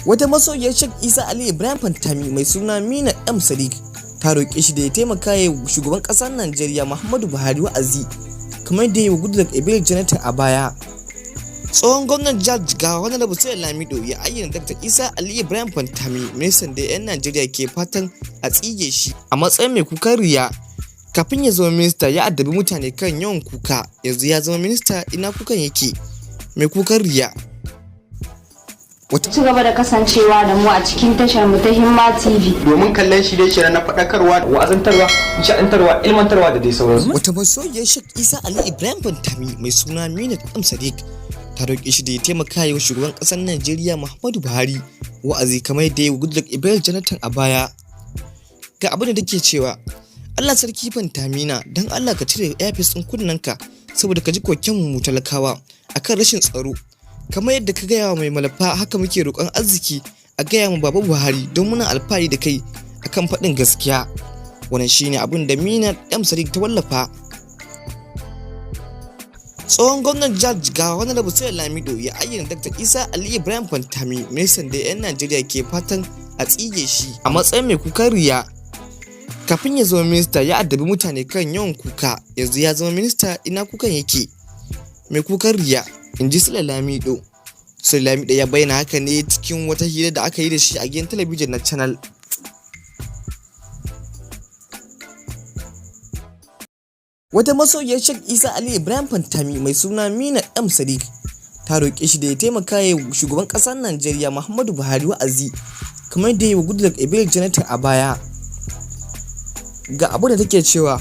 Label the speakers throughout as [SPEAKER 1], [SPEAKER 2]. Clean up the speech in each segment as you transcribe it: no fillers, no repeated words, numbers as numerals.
[SPEAKER 1] Wata masoyiyar Sheikh Isa Ali Ibrahim Pantami mai suna Mina M Sadiq ta roƙe shi da ya taimaka ya shugaban ƙasar Najeriya Muhammadu Buhari wa'azi kamar da ya yi wa Goodluck Ebele Jonathan a baya. Tsohon gwamnan jihar Jigawa Honorable Sule Lamido ya ayyana Dr. Isa Ali Ibrahim Pantami, ministan da 'yan Najeriya ke fatan a tsige shi, a matsayin mai kukan riya. Kafin ya zama minista ya addabi mutane kan yawan kuka, yanzu ya zama minista ina kukan yake? Mai kukan riya.
[SPEAKER 2] Ci gaba da kasancewa da mu a cikin tashar mu ta Himma TV.
[SPEAKER 3] Domin kallon shirye-shirye na faɗakarwa,
[SPEAKER 4] wa'azantarwa, nishaɗantarwa, ilmantarwa da dai sauransu.
[SPEAKER 1] Wata masoyiyar Sheikh Isa Ali Ibrahim Pantami mai suna Minat M Sadiq ta roƙe shi da ya taimaka wa shugaban ƙasar Najeriya Muhammadu Buhari wa'azi kamar da ya yi wa Goodluck Ebele Jonathan a baya. Ga abin da take cewa: "Allah sarki Pantamina, don Allah ka cire earpiece ɗin kunnenka saboda ka ji koken mu talakawa akan rashin tsaro. Kamar yadda ka gaya wa Mai Malafa, haka muke roƙon arziki a gaya mu Baba Buhari, don muna alfahari da kai akan faɗin gaskiya." Wannan shine abin da Mina M Sadiq ta wallafa. Tsohon gwamnan jihar Jigawa Honorable Sule Lamido ya ayyana Dr. Isa Ali Ibrahim Pantami, ministan da 'yan Najeriya ke fatan a tsige shi, a matsayin mai kukan riya. Kafin ya zama minista ya addabi mutane kan yawan kuka, yanzu ya zama minista ina kukan yake? Mai kukan riya, in ji Sule Lamido. Sule Lamido ya bayyana haka ne cikin wata hira da aka yi da shi a gidan talabijin na Channel. Wata masoyiyar Sheikh Isa Ali Ibrahim Pantami mai suna Mina M Sadiq ta roƙe shi da ya taimaka ya shugaban ƙasar Najeriya Muhammadu Buhari wa'azi kamar da ya yi wa Goodluck Ebele Jonathan a baya. Ga abu da take cewa: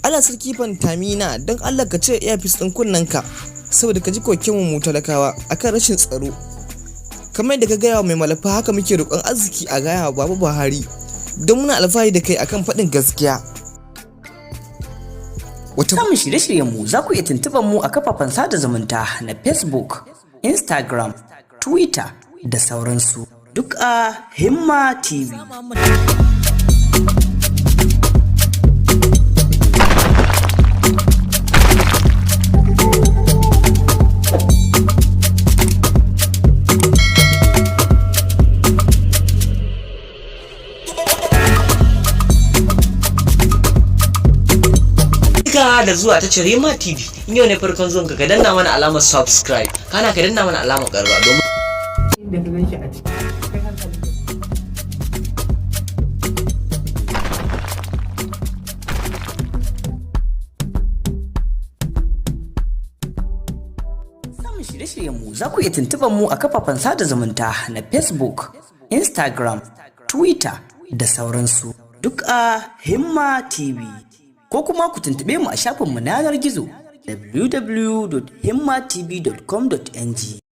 [SPEAKER 1] "Allah sarki Pantamina, don Allah ka cire earpiece ɗin kunnenka saboda ka ji koken mu talakawa akan rashin tsaro. Kamar yadda ka gaya wa Mai Malafa, haka muke roƙon arziki a gaya wa Baba Buhari, don muna alfahari da kai akan faɗin gaskiya." Wata
[SPEAKER 5] Samun shirye-shiryenmu, za ku iya tuntuɓar mu a kafafen sada zumunta na Facebook, Instagram, Twitter da sauransu. Duk a Himma TV.
[SPEAKER 6] Barka da zuwa tashar Himma TV. In yau ne farkon zuwan ka, ka danna mana alamar subscribe. Kana ka danna mana alamar ƙararrawa domin
[SPEAKER 7] Da ka gan shi a ciki, kai hankali.
[SPEAKER 5] Samun shirye-shiryenmu, za ku iya tuntuɓar mu a kafafen sada zumunta na Facebook, Instagram, Twitter da sauransu. Duk a Himma TV. Ko kuma ku tuntuɓe mu a shafinmu na yanar gizo www.himmatv.com.ng.